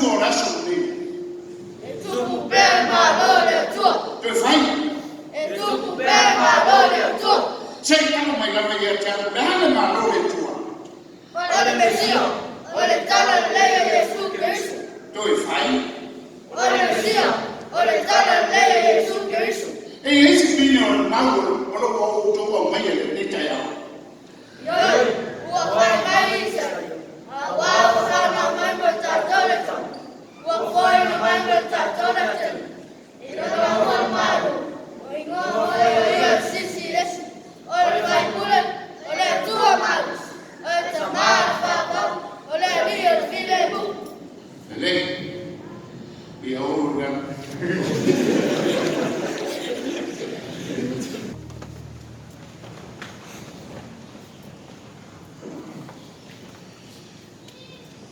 Atua o le aso lenei? E tupu pea le Malo o le Atua. Toe fai. E tupu pea le Malo o le Atua. Se i tala mai lava ia te au, o le a le Malo o le Atua? O le Mesia, o le Talalelei o Iesu Keriso. Toe fai. O le Mesia, o le Talalelei o Iesu Keriso. E i ai se pine o le mau o lo o outou aumaia i lenei taeao? Ioe, ua fai mai Isaia, aua ua fanau mai mo tatou le tama, ua foaina mai mo tatou le atalii, i lona maua le Malo, o igoa foi o ia o le Silisili Ese, o le Faipule, o le Atua Malosi, o le Tama o le Faavavau, o le Alii o le Filemu. Lelei. Ia o le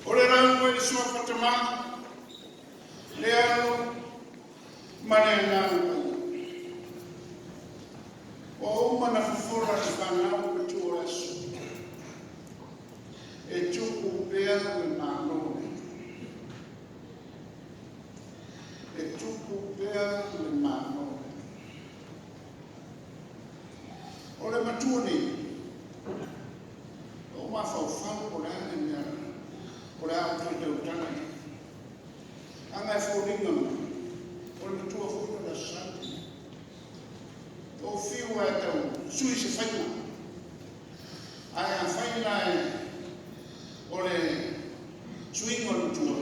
O le lauga i le suafa Tama, le Alo ma le Agaga Paia. Ua uma na fofola le fanau matua o le aso. E tupu pea le Malo o le Atua. E tupu pea le Malo o le Atua. O le matua nei, o mafaufau o le a le mea o le a ou toe tautala i ai. Aga e foliga mai, o le matua foi o le Aso Sa. O fiu e tau sui se faiga. Ae a fai la e o le suiga o le matua,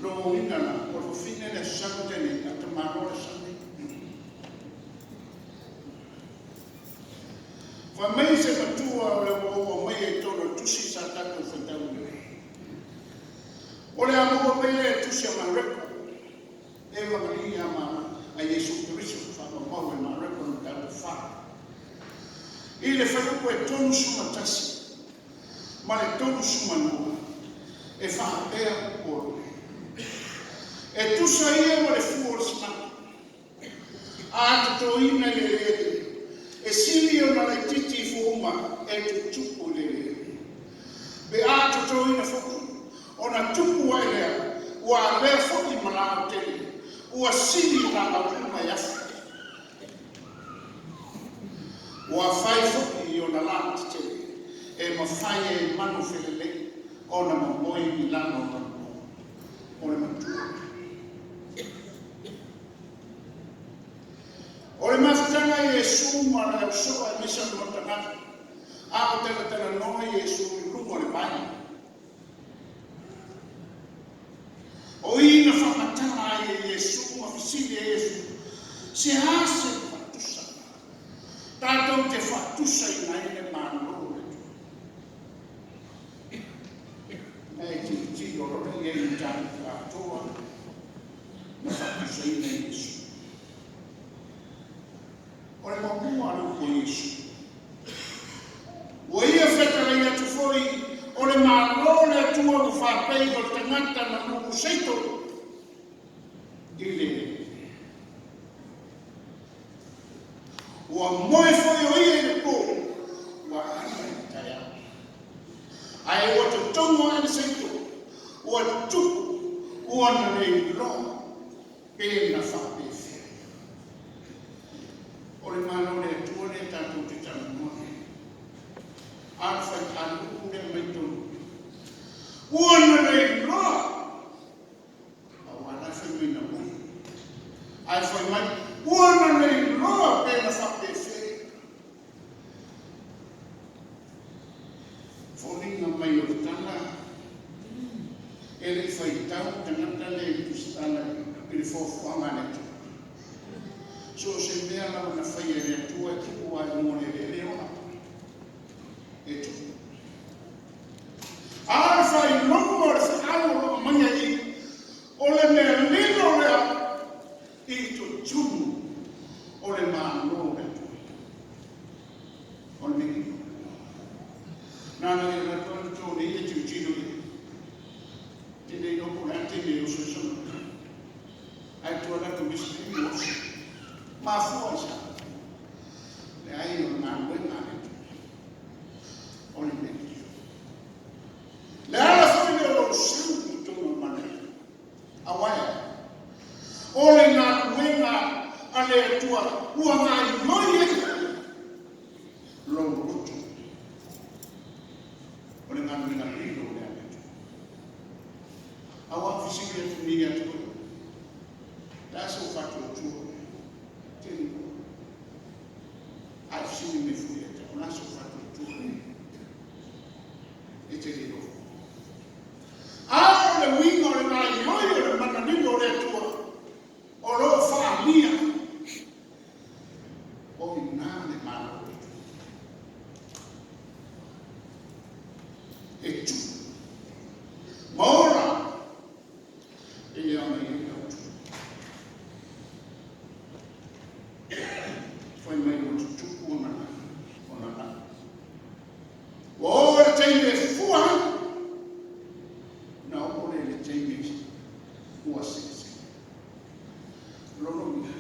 lona uiga la, o le fafine le Aso Sa tele, a tamaloa le Aso Sa nei. Fai mai se matua o le ua ou aumaia i totonu o le tusi sa tatou faitauina nei. O le a maua mai lea i le tusi a Mareko, Evagalia ma a Iesu Keriso, faamaumau e Mareko le mataupu 4. I le fuaiupu e 31 ma le 32, e faapea upu o le. E tusa ia ma le fua o le sinago, a totoina i le eleele, e sili ona laitiiti i fua uma e tutupu i le eleele. Pe a totoina foi, ona tupu ae lea, ua avea foi ma laau tele, ua sili i laau uma e afu. Ua fai foi i ona lā tetele, e mafai ai e manu felelei ona momoe i lalo o lona o le matua. O le mafutaga i Iesu ma le ausoo aemaise o le maota galu, a o talatalanoa Iesu i luga o le vai. O i na faamatala ai e Iesu ma fesili e Iesu, Se a se faatusa tatou te faatusaina ai le Malo o le Atua? E tilotilo loa i ai i mataupu atoa na faatusaina e Iesu. O le muamua a le upu a Iesu, ua ia fetalai atu foi o le Malo o le Atua ua faapei o le tagata na lulu seito i le Ua moe foi o ia i le po, ua ala i le taeao. Ae ua totogo ae le seito, ua tupu, ua na le iloa pe na faapefea. O le Malo o le Atua lea tatou te talanoa ai. A le fai, a le upu lea mai tonu. Ua na le iloa Aua la e fai mai na moe. Ae fai mai, ua na le iloa pe na faapefea. Foliga mai o le tala, e le i faitau le tagata lea i le tusitala i le foafoaga a le Atua. So o se mea lava na faia e le Atua e tupu lava i luga o le eleele e ola. E tupu. A o le faailoga o le feau o lo o aumaia i i, o le mea lilo lea i totonu o le Malo o le Atua. O le mea lilo. Nana e alu atu le tone ia tilotilo i ai. Te le iloa po o le a le taimi e oso ai sona. Ae tua alu atu ma isi taimi oso. Mafua i se a? Leai, o le galuega a le Atua. O le mea lilo. Le ala foi lea o lou sau i totonu o le Malo. a le Atua ua gaoioi ai lou loto o le galuega lilo lea a le Atua. A ua ou fesili atu nei ia te oe, o le a sou faatuatua? Tele loa. A e fesili mai foi ia te au, o le a sou faatuatua? E te le iloa foi. A o le uiga o le gaoioi o le mana lilo o le Atua o lo o faaalia, o i ina le Malo o le Atua. E tupu ma ola e le aumai ai lau tupu. Fai mai ua tutupu ona ona lagi. Ua oo le taimi e fua ai, na oo lea i le taimi ua seesee. Lona uiga,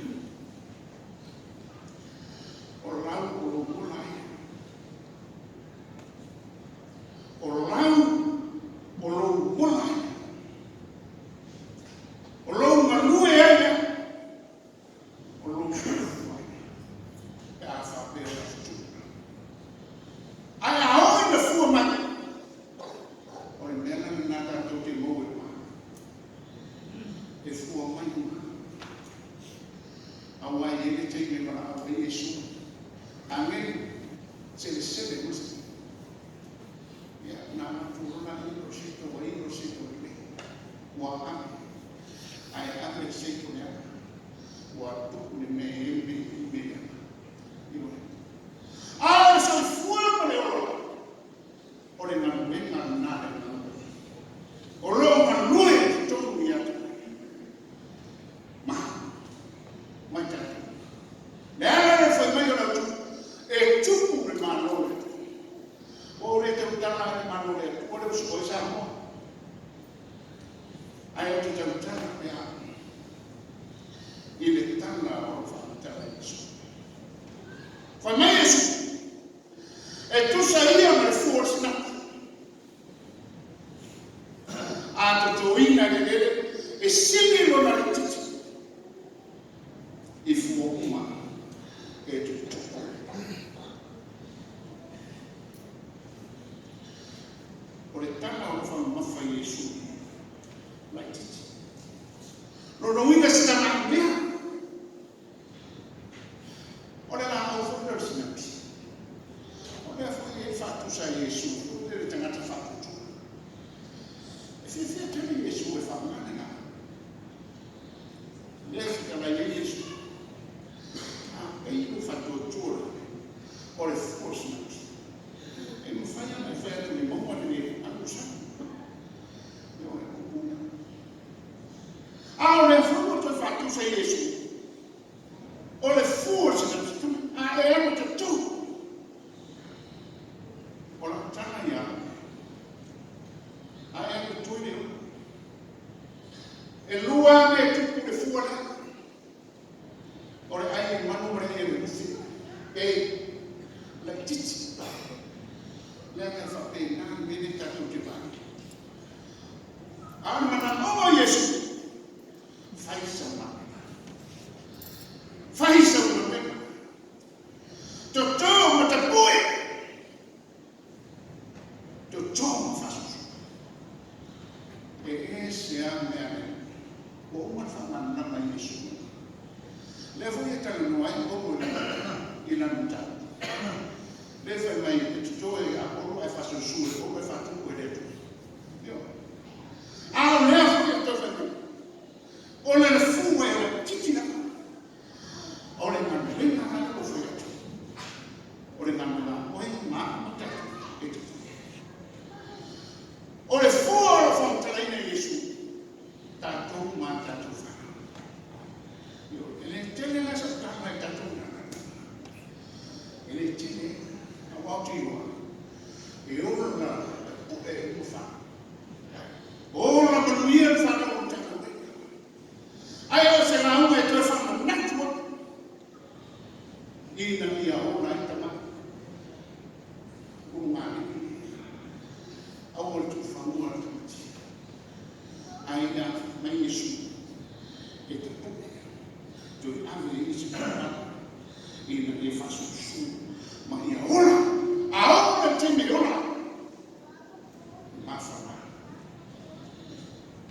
o lau o lou ola ia. O lau o lou ola ia. O lou galue ai lea. O lou soifua ai lea. Pe a faapea o tutupu. Ae a oo ina fua mai, o le mea la lena tatou te maua i luga. E fua mai luga. Aua e i ai le taimi e valaau ai Iesu. Agelu, selesele ma se. Ia, na avatu loa la ia o se tou ai o se tou lelei. Ua ave. Ae ave le seito leaga. Ua tupu le mea e i ai le mea leaga. Ioe. A o le soifua ma le ola, o le galuega lena a le Agaga. O lo o galue i totonu ia te oe. Ma, mai tatou. Le ala lea fai mai o le autu, e tupu le Malo o le Atua. Ua ou le tautala i le Malo o le Atua lea ua soo ai Samoa. Ae ou te tautala pea i le tala o lo o faamatala e Iesu. Fai mai Iesu, e tusa ia ma le fua o le sinapi. A totoina i le eleele, e sili lona laitiiti i fua uma e tutupu. O le tala o lo o faamamafa i Iesu laitiiti. Lona uiga se tamai mea. O le laau foi lea o le sinapi. O lea foi e faatusa e Iesu foi lea le tagata faatuatua. E fiafia tele Iesu e faaaoga le laau. Lea e fetalai ai Iesu. A pei ua faatuatua le o le fua o le sinapi. E mafai ona e fai atu i le mauga lenei, alu sau. Ioe, o upu ia. A o lea foi ua toe faatusa e Iesu, o le fua o se tama, a e alu tatu. O lau tala ia oe, a e alu tatu e le ola. E lua mea e tupu le fua lea. O le ai e manu ma le ai e lufi. E laitiiti. Leaga e faapena le mea lea tatou te vaai. A o le manaoga o Iesu, fai sau galuega. Fai sau galuega. Toto ma tapue. Toto ma faasoasoa. E ese lava mea a le Alii. Ua uma ona faamalamalama e Iesu. Lea foi e talanoa ai Paulo i lana mataupu. Lea fai mai e toto e Apolo ae faasoasoa e Paulo ae faatupu e le Atua. Ioe. A o lea foi e toe fai mai, o le lafua e laitiiti lava. O le galuega la lea ua fai atu, o le galuega a oe ma au ma tatou e toto. O le fua o lo o faamatalaina e Iesu, tatou ma a tatou fanau. Ioe, e le tele la sau tala i tatou galuega. E le tele, aua ou te iloa, e ola tapue uma fanau. Ola manuia le fanau o Matagaluega. Ae o se lauga e toe faamanatu atu ina ia ola ai tamai ulugalii. Aua le tuufanua le tamaiti. Ae ia mai Iesu e tapue toe ave i se palapala ina ia faasusu ma ia ola. A oo le taimi e ola, e mafana.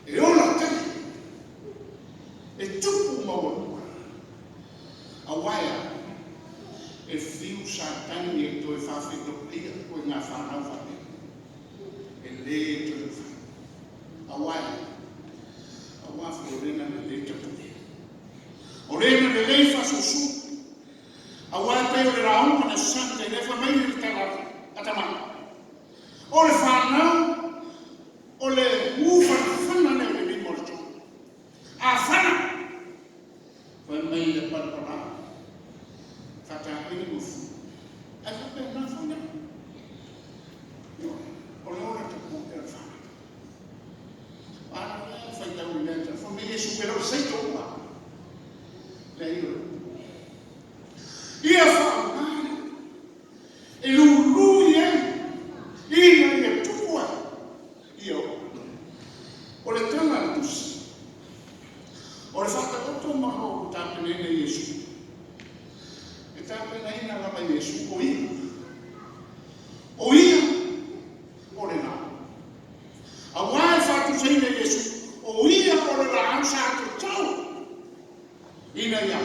E ola tele, e tupu maualuga. Auā e a? E fiu Satani e toe faafetoaia koe ngā whanau whapea. E lē toe mawhai. Auā e a? Auā foi o lena le lē tapue. O lena le lē faasusu. Auā e pei o le lauga na Sunday lea fai mai le tala a tama. O le whanau, o le ufanafana lea o le lima o le Atua. A fana, fai mai le palapala, faatapeni ma fu. Ae faapena foi lea. O le ola tapu e o le whanau. Ana lea faitau i lea tala. Fai mai Iesu e le o seito ua. Lea i o le upu. Ia whaamale, e lulu i ai, ina ia tupu ai, ia o. O le tala a le Tusi, o le faataoto ma o tapenaina Iesu. E tapenaina lava Iesu o ia. O ia o le laau. Auā e faatusaina Iesu, o ia o le laau sa tatau ina ia,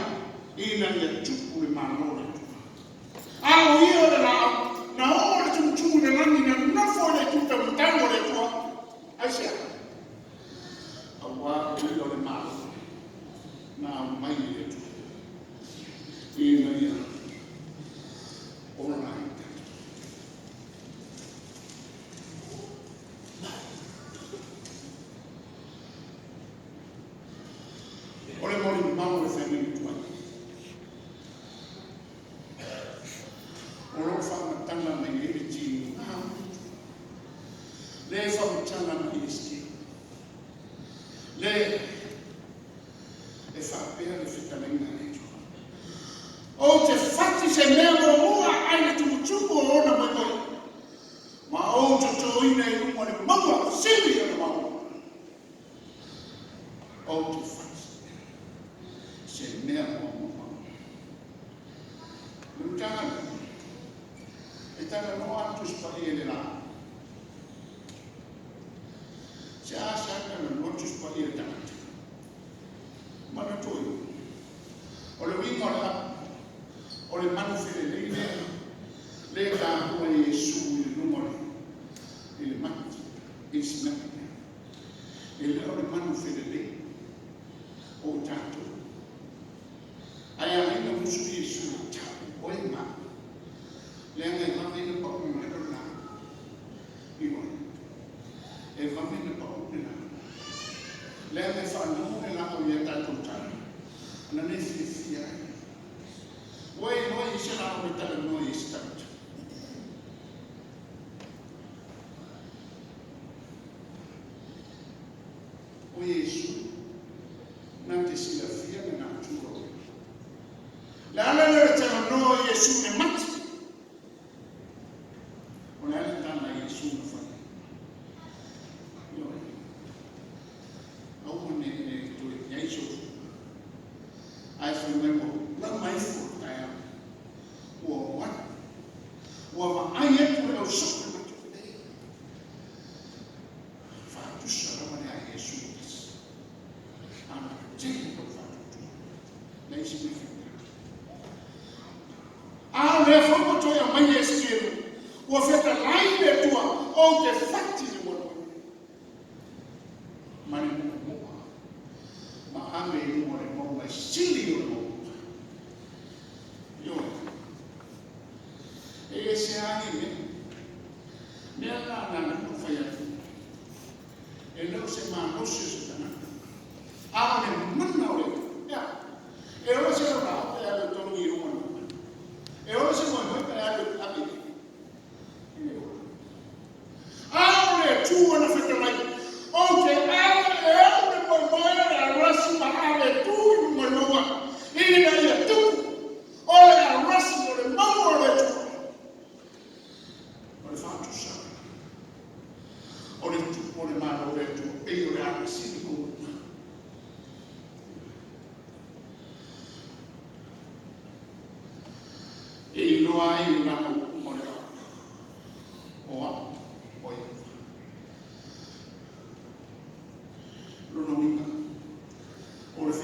ina ia tupu le Malo o le Atua. A o ia o le laau, na oo le tumutumu i le lagi, na nofo i le itu taumatau o le Atua. Aisea? Auā o ia o le Malo na aumai e le Atua ina ia ola ai tatou. O le molimau e fai mai le tuai. O lo o faamatala mai ai le tiga o le Atua. Le faamatala mai e Esekiele. Le e faapea le fetalaiga a le Atua. Ou te fati se mea muamua ai le tumutumu o ona moemoe, ma ou totoina i luga o le mauga sili o le mauga. Ou te fati se mea muamua. Le Matagaluega e talanoa atu Tusi Paia i le la. Se a se a talanoa Tusi Paia i le tagata. Manatua i o le uiga o le apu, o le manu felelei lea, le taua e Iesu i le luga o le, i le mati, i le sinai. E le o le manu felelei o tatou. Ae ala ina musu Iesu e tau oe ma leaga e vave ina pau mai o le laau. Ioe. E vave ina pau le laau. Leaga e faanoho le laau ia tatou tala. Ana nei fiafia ai. Ua e iloa i se laau e talanoa i se tagata. O Iesu, na te silafia le natura o le. Le ala lea o le talanoa o Iesu i le mati. O le a le tala a Iesu na fai ai? Ioe. Aua ne i toe i ai sou ae fai mai ua lama ifo le taeao. Ua o atu. Ua vaai atu le au soo i le mati. Faatusa lava le a Iesu e tasi. A na tele lou faatuatua. Leai se mea faigata. A o lea foi ua toe aumai le Esekielu, ua fetalai le Atua, ou te fati le moemoe ma le muamua ma ave i luga o le mauga e sili o le mauga. Ioe. E ese lava nei mea. Mea la na na fai atu. E le o se malosi o se tagata. A o le mana o le Atua. Ea. E ola se laulao pe alu e tologi i luga o le mauga. E ola se moemoe pe alu e ave i le ola. A o le Atua na fetalai, ou te ave e au le moemoe o le arasi ma ave e tu i luga o le mauga, ina ia tupu o le arasi o le mauga o le Atua. O le faatusaga o le tupu o le Malo o le Atua, pei o le arasi le maualuga.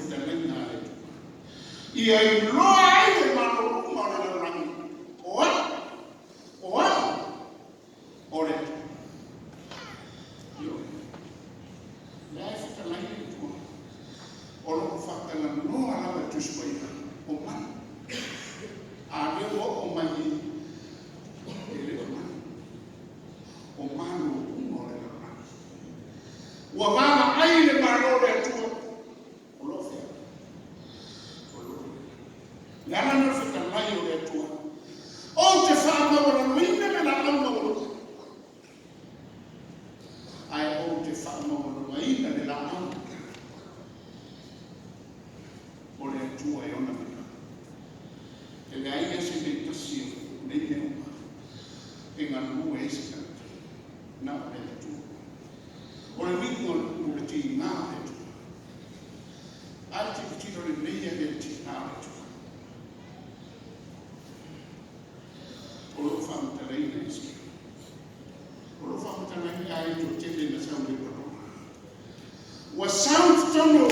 fetalaiga a le Atua. Ia iloa ai e malo uma o le lalolagi, o au, o au, o le Atua. Ioe. Lea e fetalai le Atua. O lo o faatalanoa lava e Tusi Paia o mana. A lea ua oo mai i e le o mana. O malo uma o le lalolagi. Ua vaavaai le malo o le Atua. O lo o fea. O lo o le ala na o le fetalai o le Atua. Ou te faamaualaloina le laau maualuga. Ae ou te faamaualugaina le laau o le Atua e ona mea. E leai se mea e tasi o nei mea uma. E galue ai se tagata. Na o le Atua. O le uiga o le tiga o le Atua. A le tilotilo lelei e le tiga o le Atua. O lo o faamatalaina e se. O lo o faamatalaina ai to tele na sau le parona. Ua sau totonu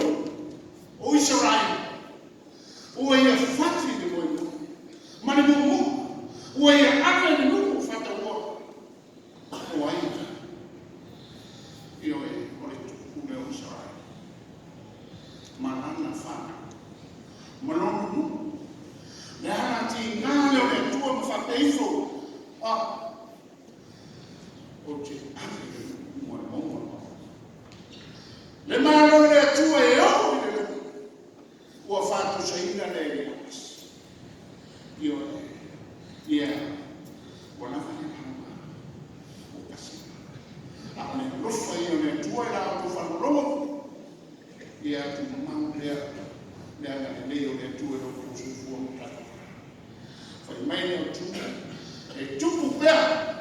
o Israel. Ua ia fati le moemoe. Ma le mumu. Ua ia ave le nuu fataua. O ai ta. Ioe, o le tupu le o Israel. Ma lana whanau. Ma lona nuu. Le ala tiga le o le Atua ma faapea ifo. Ah, o te ave le nuu mo le maunga o le malo le Atua e oo i le lagi. Ua faatusaina le Elias. Ioe, ia, ua lava le lauga o pasina. A o le alofa ia o le Atua i la outou faalogologo. Ia tumau lea le agalelei o le Atua i lo outou soifua ma tatou. Fai mai le Atua, e tupu pea.